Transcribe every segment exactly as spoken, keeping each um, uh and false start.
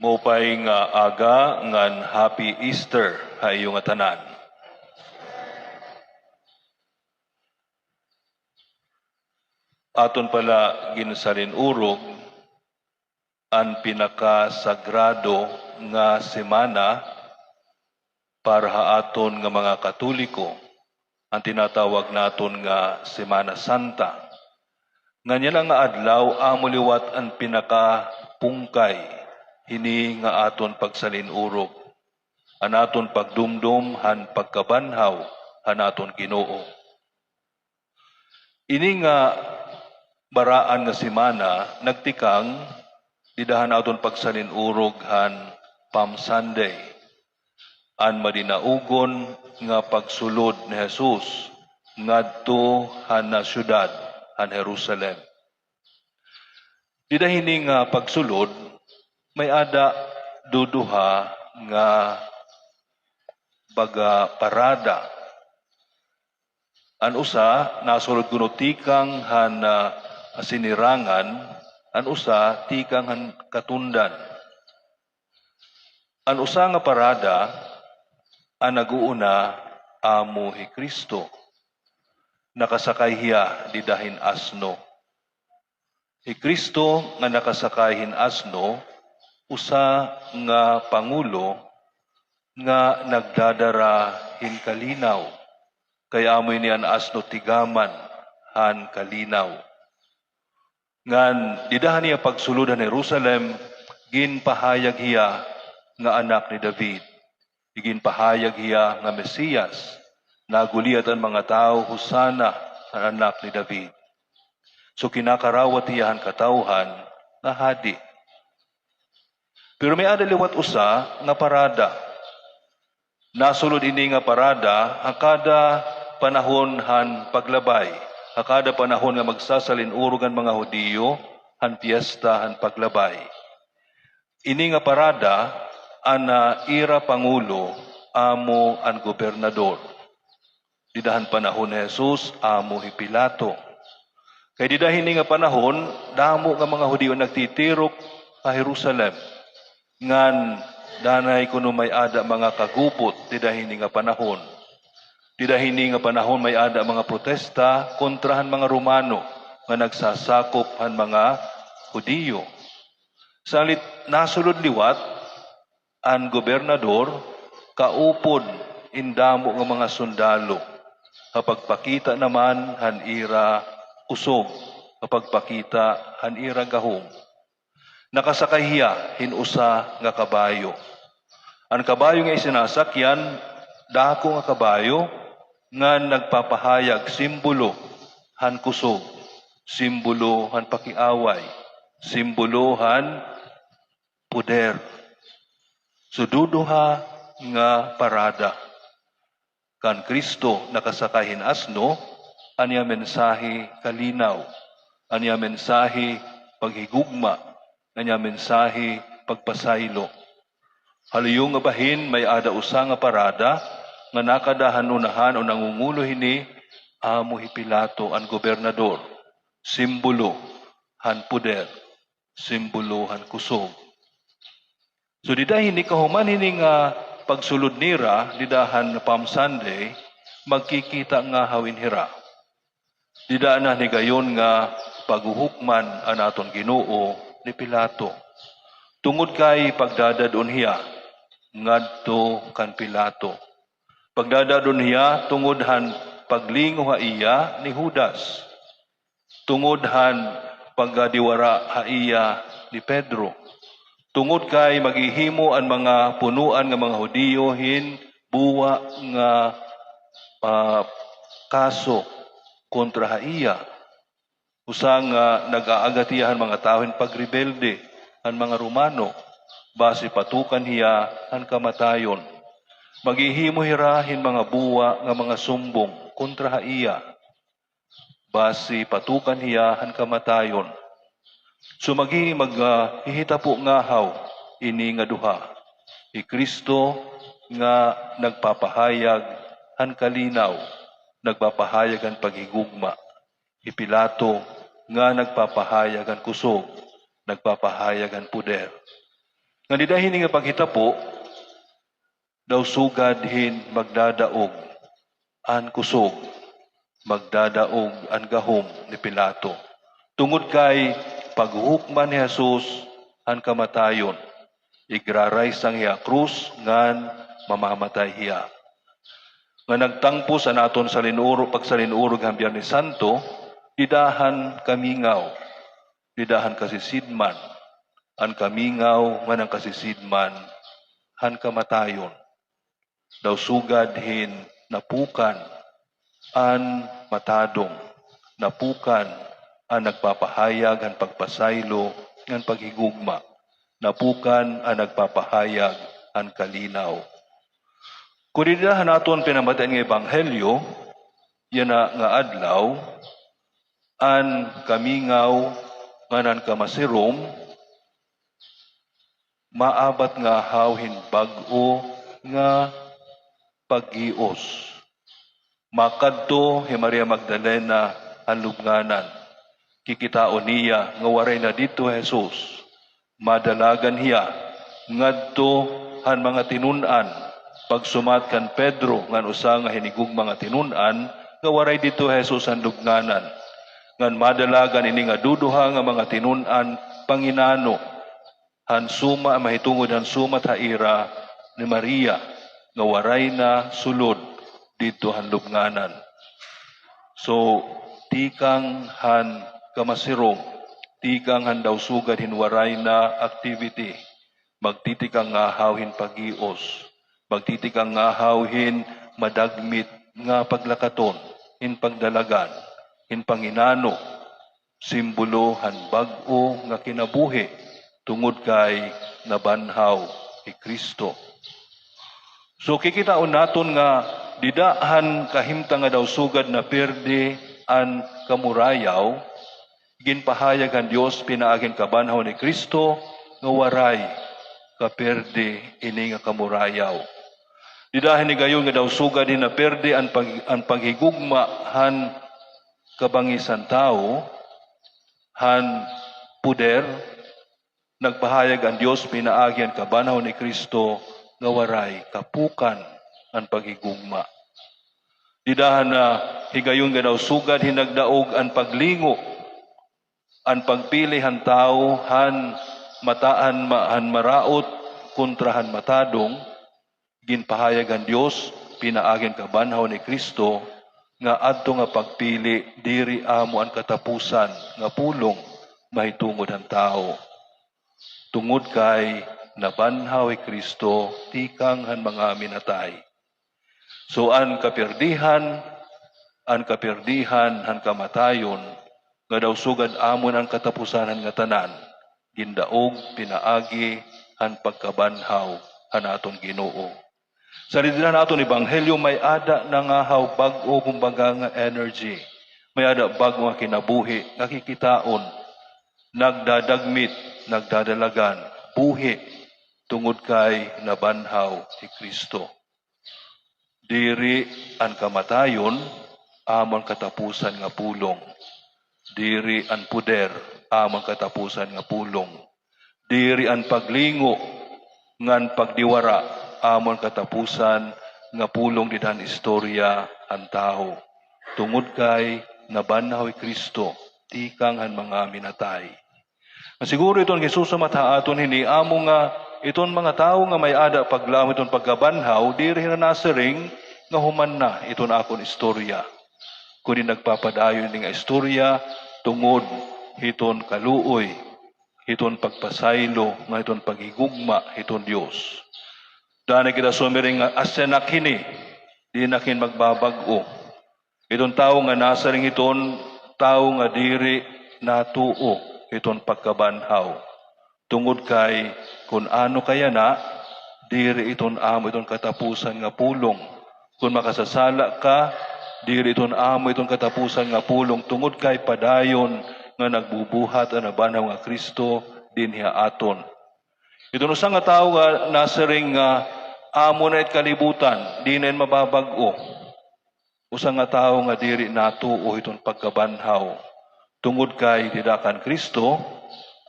Maupay nga aga ngan Happy Easter ha iyo ngatanan. Aton pala ginsalin-urog an pinakasagrado nga semana para ha aton nga mga Katoliko, an tinatawag naton nga Semana Santa. Ngan yana nga adlaw amo liwat an pinakapungkay hini nga aton pagsalin-urog, an aton pagdumdom han pagkabanhaw han aton Ginoo. Ini nga baraan nga semana nagtikang dida han aton pagsalin-urog han Palm Sunday, an madinaugon nga pagsulod ni Jesus ngadto han syudad han Jerusalem. Dida hini nga pagsulod, may-ada duduha nga baga parada. An usa nasulod kuno tikang han, ah, sinirangan, an usa tikang han katundan. An usa nga parada, an nag-uuna amo hi Cristo. Nakasakay hiya dida hin asno. Hi Cristo nga nakasakay hin asno, usa nga pangulo nga nagdadara hin kalinaw, kay amo ini an asno tigaman han kalinaw. Ngan dida han iya pagsulod han Jerusalem, ginpahayag hiya nga anak ni David. Iginpahayag hiya nga Mesiyas. Naguliat an mga tawo, "Hosanna han Anak ni David." So, kinakarawat hiya han katawhan nga hadi. Pero may-ada liwat usa nga parada. Nasulod ini nga parada ha kada panahon han paglabay, ha kada panahon nga magsasalin-urog an mga Hudiyo han piyesta han paglabay. Ini nga parada, an, ah, ira pangulo amo an gobernador. Dida han panahon ni Jesus, amo hi Pilato. Kay dida hini nga panahon, damo nga mga Hudiyo an nagtitirok ha Jerusalem. Ngan danay kuno may-ada mga kagubot dida hini nga panahon. Dida hini nga panahon may-ada mga protesta kontra han mga Romano nga nagsasakop han mga Hudiyo. Sanglit nasulod liwat an gobernador kaupod in damo nga mga sundalo, ha pagpakita naman han ira kusog, ha pagpakita han ira gahom. Nakasakay hiya hin usa nga kabayo. An kabayo nga isinasakyan, dako nga kabayo nga nagpapahayag, simbolo han kusog, simbolo han pakiaway, simbolo han poder. So, duduha nga parada. Kan Cristo nakasakay hin asno, an iya mensahe kalinaw, an iya mensahe paghigugma, an iya mensahe pagpasaylo. Ha luyo nga bahin, may-ada usa nga parada nga nakada han unahan o nangungulo hini, amo hi Pilato, an gobernador, simbolo han poder, simbolo han kusog. So, dida hini, kahuman hini nga pagsulod nira dida han Palm Sunday, magkikita ngahaw in hira. Dida na an higayon nga paghuhukman an aton Ginoo ni Pilato. Tungod kay pagdadad-on hiya ngadto kan Pilato. Pagdadad-on hiya tungod han paglingaw ha iya ni Judas. Tungod han pagkadiwara ha iya ni Pedro. Tungod kay maghihimo an mga punoan nga mga Hudiyo hin buwa nga, ah, kaso kontra ha iya. Usa nga nag-aagat hiya han mga tawo hin pagrebelde han mga Romano, basi patukan hiya han kamatayon. Maghihimo hira hin mga buwa nga mga sumbong kontra ha iya, basi patukan hiya han kamatayon. So, maghi-, mag-, ah, hihitapo ngahaw ini nga duha, hi Cristo nga nagpapahayag han kalinaw, nagpapahayag han paghigugma, hi Pilato nga nagpapahayag han kusog, nagpapahayag han poder. Ngan dida hini nga paghitapo, daw sugad hin magdadaog an kusog, magdadaog an gahom ni Pilato. Tungod kay paghuhukman hi Jesus han kamatayon, igra-rise an iya krus ngan mamamatay hiya. Nga nagtangpos an aton salin-uro, pagsalin-urog han Biyernes Santo, dida han kamingaw, dida han kasisidman, an kamingaw ngan an kasisidman han kamatayon. Daw sugad hin napukan an matadong, napukan an nagpapahayag han pagpasaylo ngan paghigugma, napukan an nagpapahayag han kalinaw. Kon dida han aton pinamatian nga ebanghelyo, yana nga adlaw, an kamingaw ngan an kamasirom, maabat nga ahaw hin bag-o nga paggios. Makadto hi Maria Magdalena han lubnganan. Kikitaon niya nga waray na didto hi Jesus. Madalagan hiya ngadto han mga tinun-an, pagsumat kan Pedro ngan usa nga hinigugma nga tinun-an nga waray didto hi Jesus han lubnganan. Ngan madalagan ini nga duduha nga mga tinun-an panginano han suma, mahitungod han sumat ha ira ni Maria nga waray na sulod didto han lubnganan. So, tikang han kamasirom, tikang han daw sugad hin waray na activity, magtitikang nga ahaw hin paggios, magtitikang nga ahaw hin madagmit nga paglakaton, hin pagdalagan, hin panginano, simbolo han bag-o nga kinabuhi tungod kay nabanhaw hi Cristo. So, kikitaon naton nga dida han kahimtang nga daw sugad napirdi an kamurayaw, ginpahayag han Dios pinaagi han kabanhaw ni Cristo nga waray kapirdi ini nga kamurayaw. Dida han higayon nga daw sugad hin napirdi an pag-, an paghigugma han kabangisan tawo, han poder, nagpahayag an Dios pinaagi han kabanhaw ni Cristo nga waray kapukan an paghigugma. Dida han, ah, higayon nga daw sugad hin nagdaog an paglingo, an pagpili han tawo han mata-, han ma-, han maraot kontra han matadong, ginpahayag han Dios pinaagi han kabanhaw ni Cristo nga adto nga pagpili diri amo an katapusan nga pulong mahitungod han tawo. Tungod kay nabanhaw hi Cristo tikang han mga minatay. So, an kapirdihan, an kapirdihan han kamatayon, nga daw sugad amo na an katapusan han ngatanan, gindaog pinaagi han pagkabanhaw han aton Ginoo. Sa dida han aton ebanghelyo, may-ada nangahaw bag-o, kumbaga, nga energy. May-ada bag-o nga kinabuhi nga kikitaon, nagdadagmit, nagdadalagan, buhi, tungod kay nabanhaw hi Cristo. Diri an kamatayon amo an katapusan nga pulong. Diri an poder amo an katapusan nga pulong. Diri an paglingo ngan pagdiwara amo an katapusan nga pulong dida han istorya han tawo. Tungod kay nabanhaw hi Cristo tikang han mga minatay. Siguro iton gisusumat ha aton hini amo nga iton mga tawo nga may-ada paglaom hiton pagkabanhaw, diri hira nasiring nga human na iton akon istorya. Kundi nagpapadayon ini nga istorya tungod hiton kaluoy, hiton pagpasaylo, nga hiton paghigugma hiton Dios. Danay kita sumiring nga asya na kini, di na kini magbabag-o. Iton tawo nga nasiring hiton tawo nga diri natuo hiton pagkabanhaw. Tungod kay kun ano ka yana, diri iton amo iton katapusan nga pulong. Kun makasasala ka, diri iton amo iton katapusan nga pulong, tungod kay padayon nga nagbubuhat an nabanhaw nga Cristo dinhi ha aton. Iton usa nga tawo nga nasiring nga amo na it kalibutan, di na ini mababag-o. Usa nga tawo nga diri natuo hiton pagkabanhaw, tungod kay dida kan Cristo,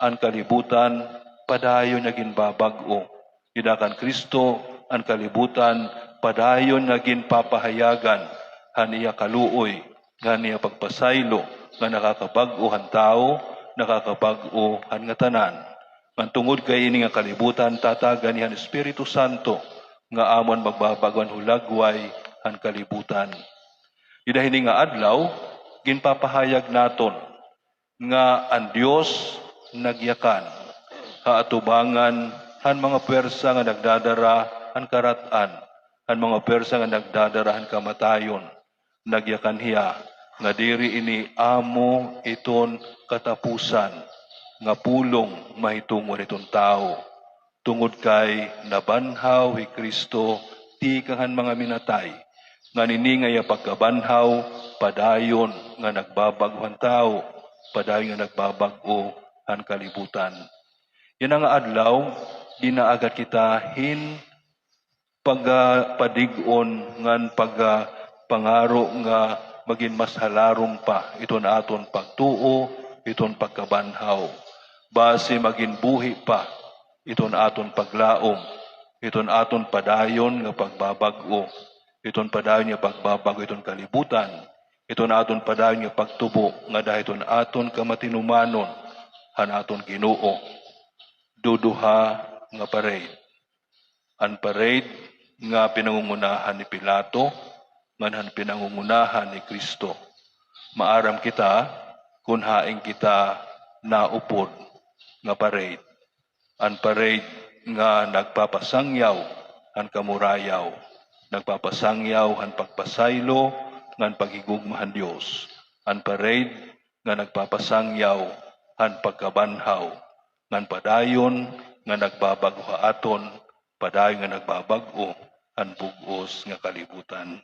an kalibutan padayon nga ginbabag-o. Dida kan Cristo, an kalibutan padayon nga ginpapahayagan han iya kaluoy, han iya pagpasaylo nga nakakabag-o han tawo, nakakabag-o han ngatanan. Ngan tungod kay ini nga kalibutan tatagan hiya han Espiritu Santo nga amon magbabag-o han hulagway han kalibutan. Dida hini nga adlaw, ginpapahayag naton nga an Dios nagyakan ha atubangan han mga puwersa nga nagdadara han karat-an, han mga puwersa nga nagdadara han kamatayon. Nagyakan hiya nga diri ini amo iton katapusan nga pulong mahitungod hiton tawo. Tungod kay nabanhaw hi Cristo tikang han mga minatay, ngan ini nga iya pagkabanhaw padayon nga nagbabag-o han tawo, padayon nga nagbabag-o han kalibutan. Yana nga adlaw, gin-aaghat kita hin pagapadig-on ngan pagapangaro nga magin mas halarom pa iton aton pagtuo, iton pagkabanhaw. Basi magin buhi pa iton aton paglaom, iton aton padayon nga pagbabag-o, iton padayon nga pagbabag-o iton kalibutan, iton aton padayon nga pagtubo ngada hiton aton kamatinumanon han aton Ginoo. Duduha nga parade. An parade nga pinangungunahan ni Pilato ngan han pinangungunahan ni Cristo. Maaram kita kon hain kita naupod nga parade. An parade nga nagpapasangyaw han kamurayaw, nagpapasangyaw han pagpasaylo ngan paghigugma han Dios. An parade nga nagpapasangyaw han pagkabanhaw, ngan padayon nga nagbabag-o ha aton, padayon nga nagbabag-o han bug-os nga kalibutan.